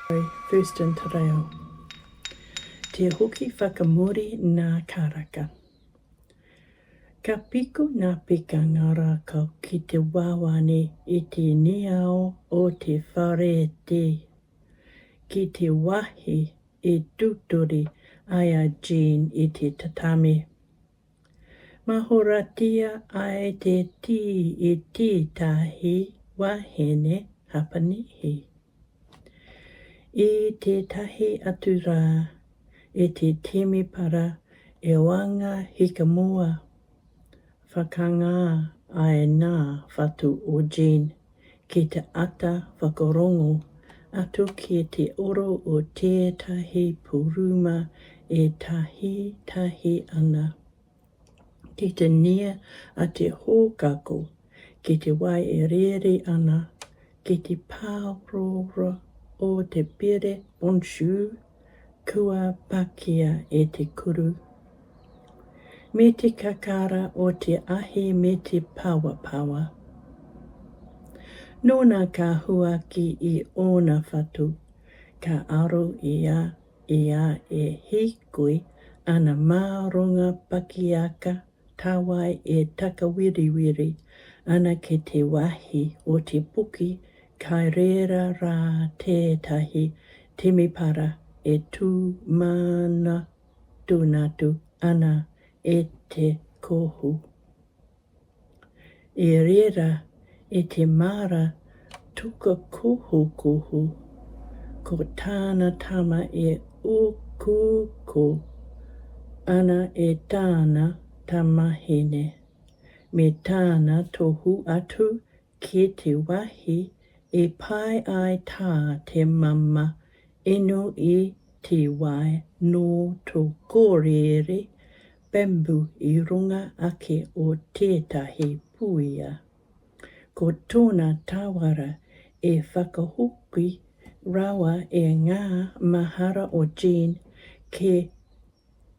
First in Te Reo. Te hoki whakamuri nā Karaka. Ka piko nā peka ngā rākau ki te wāwāne i te niao o te whare te, ki te wāhi e tūturi ai a Jean i te tatami. Mahoratia ai te tī i tētahi wahine Hapanihi. I tētahi atu rā, i te temepara e Oanga Hikamua, whakangā ai nā whatu o Jean ki te ata whakarongo atu ki te oro o tētahi puruma e tahitahi ana. Ki te nia a te hōkako, ki te wai e rere ana, ki te pāorooro o te pere bonjour kua pakia e te kuru. Me te kakara o te ahi me te pawapawa. Nōna ka huaki i ōna whatu, ka aro ia i a e hīkoi ana mā runga pakiaka tāwai e takawiriwiri ana ki te wāhi o te puki kai reira rā tētahi temepara e tū mānatunatu ana e te kohu. I reira i te māra tukakohukohu, ko tāna tama e ukuuku ana e tāna tamahine, me tāna tohu atu ki te wāhi e pai ai tā te mama inu i te wai nō tō kōrere bamboo i runga ake o tētahi puia. Ko tōna tāwara e whakahoki rawa e ngā mahara o Jean ki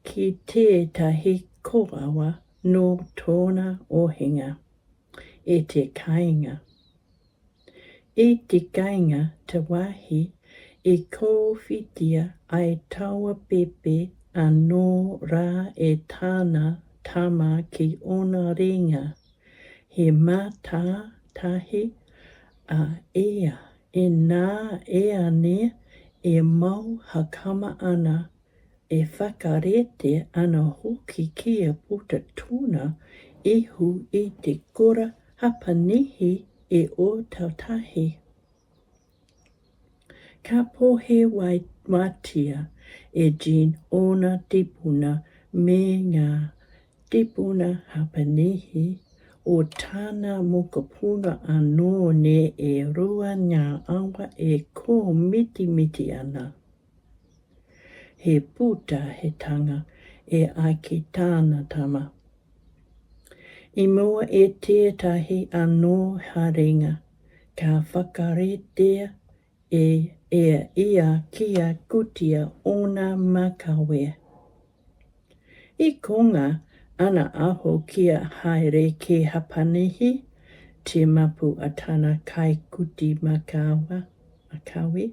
ki tētahi kōawa nō tōna ohinga e te kāinga. I te kāinga te wāhi i kōwhitia ai taua pepe anō rā e tāna tama ki ōna ringa, he mātātahi a ia ināiane e mau hakama ana, e whakarite ana hoki kia puta tōna ihu i te kora Hapanihi i Ōtautahi. Ka pōhēwaitia e Jean ōna tīpuna me ngā tīpuna Hapanihi o tāna mokopuna anō nē e rua ngā awa e kōmitimiti ana. He pūtahetanga e ai ki tāna tama. I mua i tētahi anō haerenga, ka whakaritea e ia kia kutia ōna makawe. I konga ana aho kia haere ki Hapanihi, te mapu a tana kaikuti makawe.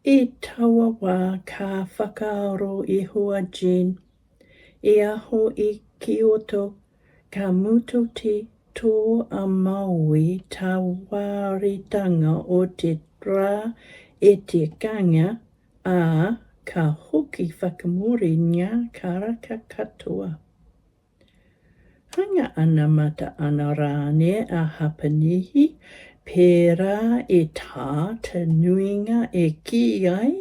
I taua wā ka whakaaro iho a Jean, I aho i Kyoto ka mutu te tō a Māui tāwāritanga o te rā e te kanga, ā, ka hoki whakamuri ngā karaka katoa. Hanga anamata ana rānei a Hapanihi, pērā i tā te nuinga e kī ai?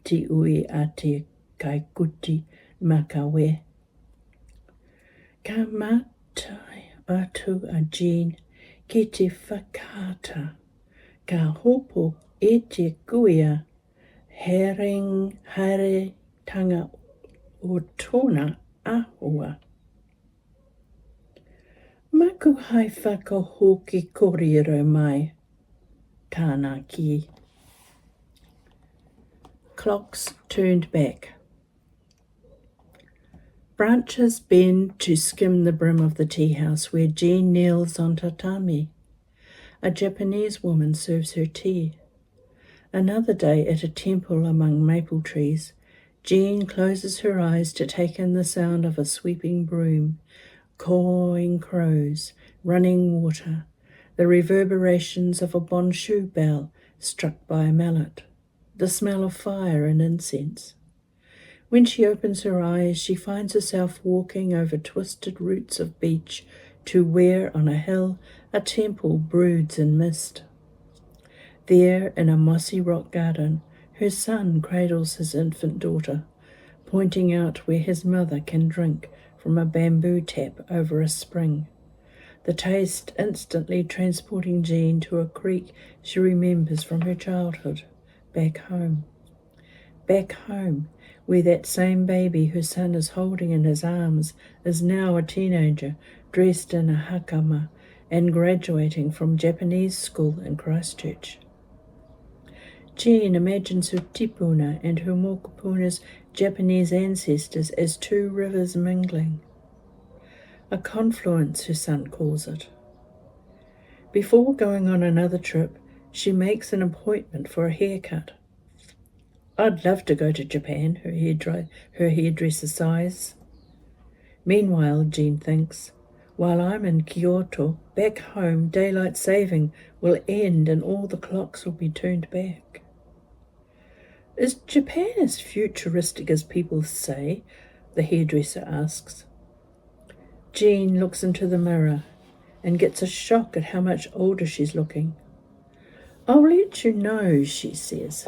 Te ui a te kaikuti makawe. Ka mātai atu a Jean ki te whakaata, ka hopo i te kuia haeretanga o tōna āhua. Maku hai whakahoki kōrero mai, tāna kī. Clocks turned back. Branches bend to skim the brim of the tea house where Jean kneels on tatami. A Japanese woman serves her tea. Another day at a temple among maple trees, Jean closes her eyes to take in the sound of a sweeping broom, cawing crows, running water, the reverberations of a bonshu bell struck by a mallet, the smell of fire and incense. When she opens her eyes, she finds herself walking over twisted roots of beech to where, on a hill, a temple broods in mist. There, in a mossy rock garden, her son cradles his infant daughter, pointing out where his mother can drink from a bamboo tap over a spring. The taste instantly transporting Jean to a creek she remembers from her childhood, back home. Back home, where that same baby her son is holding in his arms is now a teenager dressed in a hakama and graduating from Japanese school in Christchurch. Jean imagines her tipuna and her mokopuna's Japanese ancestors as two rivers mingling. A confluence, her son calls it. Before going on another trip, she makes an appointment for a haircut. I'd love to go to Japan, her, hairdri- her hairdresser sighs. Meanwhile, Jean thinks, while I'm in Kyoto, back home, daylight saving will end and all the clocks will be turned back. Is Japan as futuristic as people say? The hairdresser asks. Jean looks into the mirror and gets a shock at how much older she's looking. I'll let you know, she says.